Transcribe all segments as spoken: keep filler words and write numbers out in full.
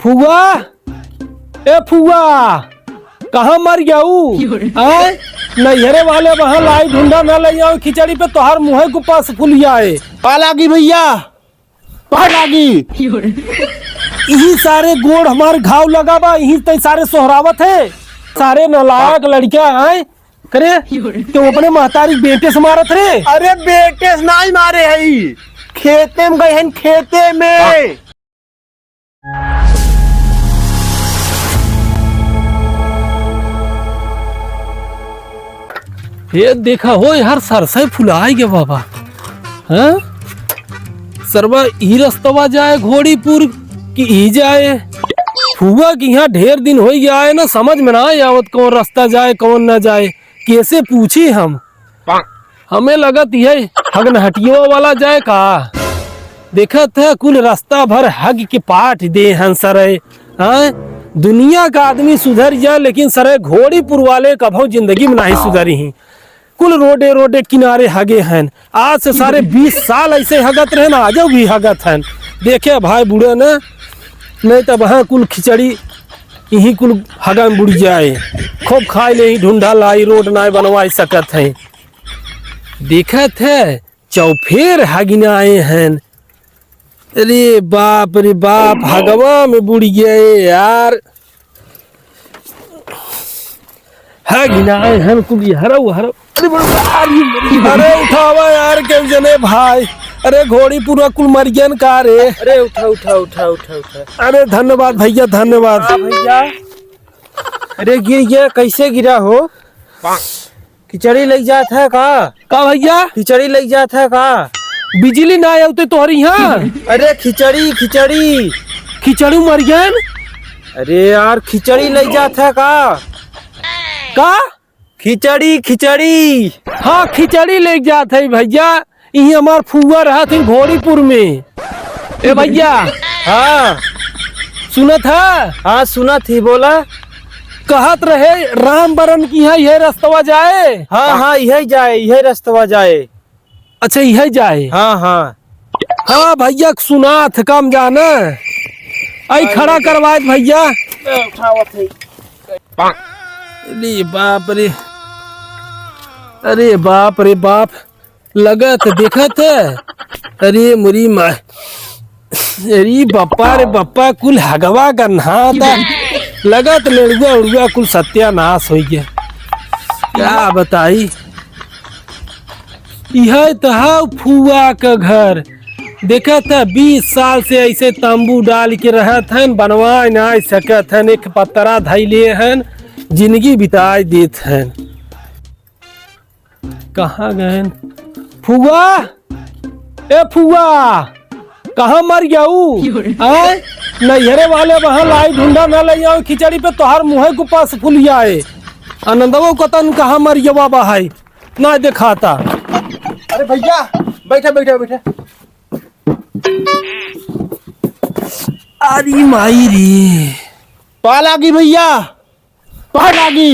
फुआ, ए फुआ, कहाँ मर गया ऊ? आय, नैहरे वाले वहाँ लाई ढूंढा ना ले आओ खिचड़ी पे, तोहार मुँहे को पास फुलिया है। पा लागी भैया, पा लागी। यही सारे गोड़ हमार घाव लगा बा, यही तई सारे सोहरावत है। सारे नालायक लड़किया आए करे, तो अपने महतारी बेटे से मारत रे। अरे बेटे से नाई मारे हई, खेते में गए हन, खेते में। ये देखा हो यार, सरसों फुलाए गे बाबा। हाँ? सरवा ई रस्तवा जाए घोड़ीपुर कि ई जाए? फुआ कि यहाँ ढेर दिन होइ गया है ना, समझ में ना आवत कौन रस्ता जाए कौन ना जाए। कैसे पूछी हम? हमें लगत यही हगनहटियो वाला जाए का? देखत है कुल रस्ता भर हग के पाट दे हन सरे। हाँ? दुनिया का आदमी सुधर जाए, लेकिन सरे घोड़ीपुर वाले कभो जिंदगी में नहीं सुधरी ही। कुल रोडे रोडे किनारे हगे हन। आज से सारे बीस साल ऐसे हगत रहे ना, आजो भी हगत हन। देखे भाई बूढ़े न, नहीं तब हाँ कुल खिचड़ी यही कुल हगा में बुड़ जाए। खूब खाए ले ही ढूंढा लाई, रोड नाय बनवाए सकत है। देखत है चौफेर हगिना आए हन। अरे बाप रे बाप, हगवा में बुड़ गए यार। हगिना आए हन कुल हरौ हरौ। अरे बड़-, अरे, अरे उठावा यार, केहू जने भाई। अरे घोड़ीपुर कुल मरियन का रे? अरे उठा, उठा, उठा, उठा, उठा। अरे धन्यवाद भैया, धन्यवाद। हाँ भैया। अरे गिर गया, कैसे गिरा हो? खिचड़ी लइ जात है का? का भैया? खिचड़ी लइ जात है का? बिजली ना आवते तोहरी यहाँ। अरे खिचड़ी, खिचड़ी। खिचड़ी मरियन? अरे यार, खिचड़ी लइ जात है का? का? खिचड़ी, खिचड़ी। हाँ, खिचड़ी लइ जात है भैया। इही हमार फुआ रहत ही घोड़ीपुर में। ए भैया। हाँ। सुनत है? हाँ, सुनत ही, बोला। कहत रहे राम बरन की है, यह रस्तवा जाए। हाँ, हाँ, यही जाए, यही रस्तवा जाए। अच्छा, यही जाए। हाँ, हाँ। हाँ भैया, सुनात कम जाना। आई खड़ा करवाए भैया। अरे बाप रे, अरे बाप रे बाप। लगत देखत है। अरे मुरी माँ, अरे बप्पा रे बप्पा, कुल हगवा का नहाता। लगत लेड़ुआ उड़ुआ कुल सत्यानाश होइ गया। का बताई? यह तो है फुआ का घर। देखत है, बीस साल से ऐसे तंबू डाल के रहत हन, बनवाए ना सकत हन, एक पतरा धैले हन, जिंदगी बिताए देत हन। कहाँ गएन? फुआ! ए फुआ! कहाँ मर गया ऊ? आय? नैहरे वाले वहाँ लाई ढूंढा ना ले आओ खिचड़ी पे, तोहार मुँहे को पास फुलिया है। आनंदवा कतन कहाँ मर गया बाबा है? ना देखाता। अरे भैया, बैठा, बैठा, बैठा। अरे माई रे। पा लागी भैया। पा लागी।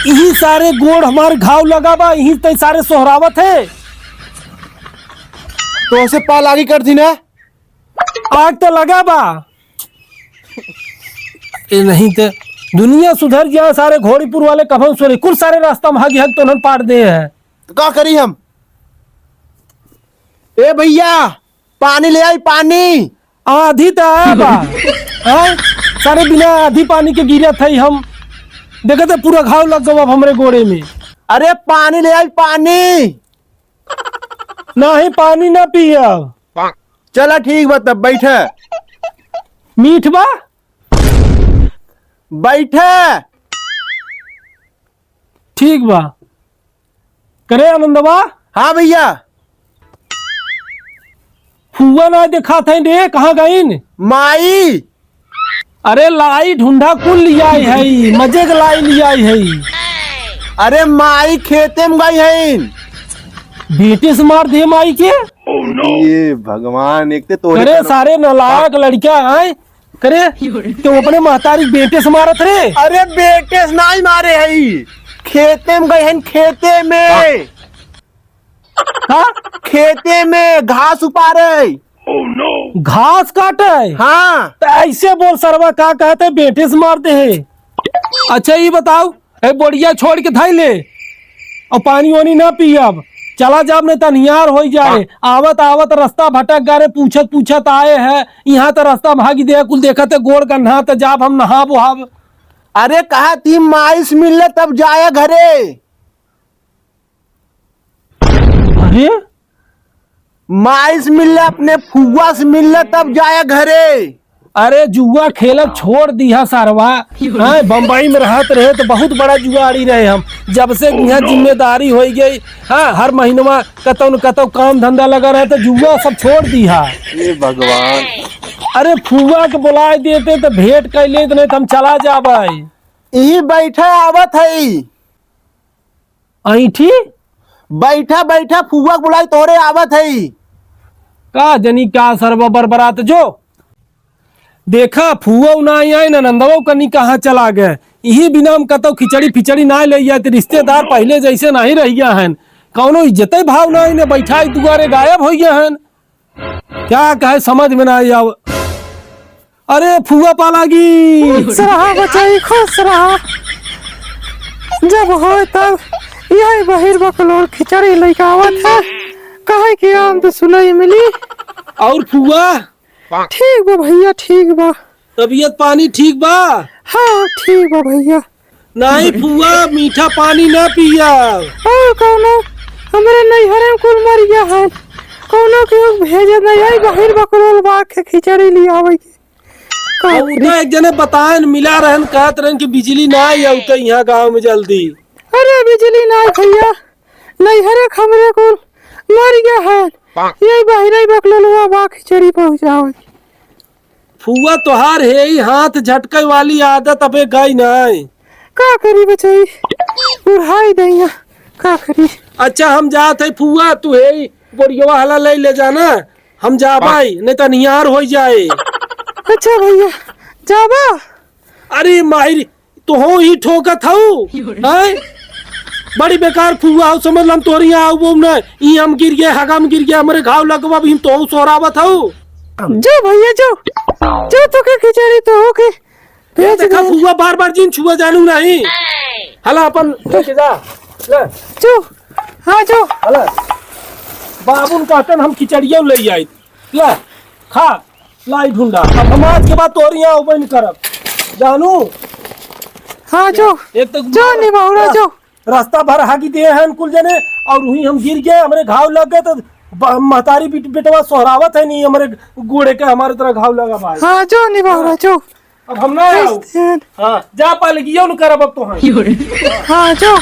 यही सारे गोड़ हमार घाव लगा बा, यही तई सारे सोहरावत है। तो उसे पा लागी कर दी ना। आग तो लगा बा। ए नहीं तो दुनिया सुधर गया, सारे घोड़ीपुर वाले कभो सोरे, कुल सारे रास्ता में हग हग तो उन्होंने पाट दे हैं। तो का करी हम? ए भैया, पानी ले आई, पानी। आधी तो आया बा। हैं? सारे बिना आधी पानी के गिरत है हम। देखत है पूरा घाव लग गवा अब हमरे गोड़े में। अरे पानी ले आई, पानी। नहीं, पानी ना पियब। चला ठीक बा, तब बैठे। मीठ बा? बैठे। ठीक बा। करे आनंदवा? हाँ भैया। फुआ ना देखात है रे, कहाँ गइन? माई। अरे लाई ढूंढा कुल लियाई है, मजे के लाई लियाई है। अरे माई खेते में गई है। बेटे से मार दे माई के। ये भगवान, एक ते तोरे अरे सारे नालायक लड़का आए। करे, तो अपने महतारी बेटे से मारत रे? अरे बेटे से नाई मारे हई, खेते में गए हैं, खेते में। हाँ? खेते में घास उपारे। घास काटे? हाँ। त ऐसे बोल सरवा, का कहते, बेटे से मार दे है। अच्छा, ई बताओ, ए बोरिया छोड़ के धाई ले, और पानी वानी ना पियब, चला जाब, नहीं त अन्हियार होई जाए। हाँ। आवत आवत रास्ता भटक गा रे, पूछत पूछत आए है, यहाँ त रास्ता भागी दे, कुल देखत है गोड़ गन्हा, त जाब हम नहाब उहाब। अरे कहा ती, माई से मिल ले तब जाए घरे। अरे माई से मिल ले, अपने फुआ से मिल ले तब जाए घरे। अरे जुआ खेलब छोड़ दिहा सरवा। हाँ, बम्बई में रहत रहे त बहुत बड़ा जुआड़ी रहे हम। जब से यहाँ जिम्मेदारी होइ गई, हाँ, हर महीनवा कतौ न कतौ काम धंधा लगा रहे त जुआ सब छोड़ दिहा। हे भगवान। अरे फुआ के बुलाए देते त भेंट कर लेत, नहीं त हम चला जाबै। यही बैठा आवत है। ऐठी? बैठा बैठा, फुआ के बुलाई तोरे आवत है। का जनी का सरवा बरबरात जो। देखा फुआ ना आई, ना नंदवा कनी कहाँ चला गए। यही बिना हम कतौ खिचड़ी फिचड़ी ना ले जाए, त रिश्तेदार पहले जैसे नहीं रह गया है, कौनो इज्जते भाव ना आई, ना बैठा दुआरे गायब हो गया है। क्या कहे समझ में ना आव। अरे फुआ पालागी। खुश रहा बचाई, खुश रहा। जब होए तब यही बहिर बकलोल खिचड़ी लइके आवत है, काहे कि आम तो सुनई मिली। और फुआ? ठीक बा भैया, ठीक बा। तबीयत पानी ठीक बा? हाँ, ठीक बा भैया। नाहीं फुआ, मीठा पानी ना पिया। और कौनो हमरे नैहरे में कुल मर गया है, कौनो के भेजे नहीं आई, बहिर बकलोल बा के खिचड़ी ले आवे के। का अब करी? तो एक जने बताएन, मिला रहन, कहत रहन कि बिजली ना आई अब तो यहाँ गाँव में जल्दी। अरे बिजली ना आई भैया, नैहरे के हमरे कुल मर गया है, यही बहिरे बकलोलवा बा खिचड़ी पहुँचावे। फुआ तोहार है ही हाथ झटके वाली आदत अबे गई नहीं। का करी बचाई, बुढ़ाई दैया, का करी। अच्छा हम जात है फुआ, तू है ही बोरियवा हला ले, ले जाना, हम जाबाई, नहीं तो निहार हो जाए। अच्छा भैया, जाबा? अरे माहिर, तोहू ही ठोकत हऊ, हैं? बड़ी बेकार फुआ हो, समझ लम तोहरी यहाँ आऊ ना, ई हम गिर गए, हगा में गिर गए, हमरे घाव लगवा, अभी हम तोहू सोरावत हऊ। जो भैया जो, जो तो के खिचड़ी तो हो के ये भेज देखा दे। फुआ बार बार जिन छुआ जानू नहीं। हला अपन लेके जा। ले। जो, हाँ जो। हला। बाबुन कहतन हम खिचड़िया ले आई। ले, खा। लाई ढूंढा। अब हम आज के बाद तोहरी यहाँ अउबे न करब। जानू? हाँ जो। एक तो जो निबहुरा जो। रास्ता भर हागी दे हैं कुल जने, और वहीं हम गिर गए, हमरे घाव लग गए, तो ब-, महतारी बिट-, बेटवा सोहरावत है नहीं, हमरे गोड़े के हमारे तरह घाव लगा भाई। हाँ जो निबहुरा जो। अब हम ना आओ। हाँ, जा पालगियो न करब अब तो हम। हाँ जो।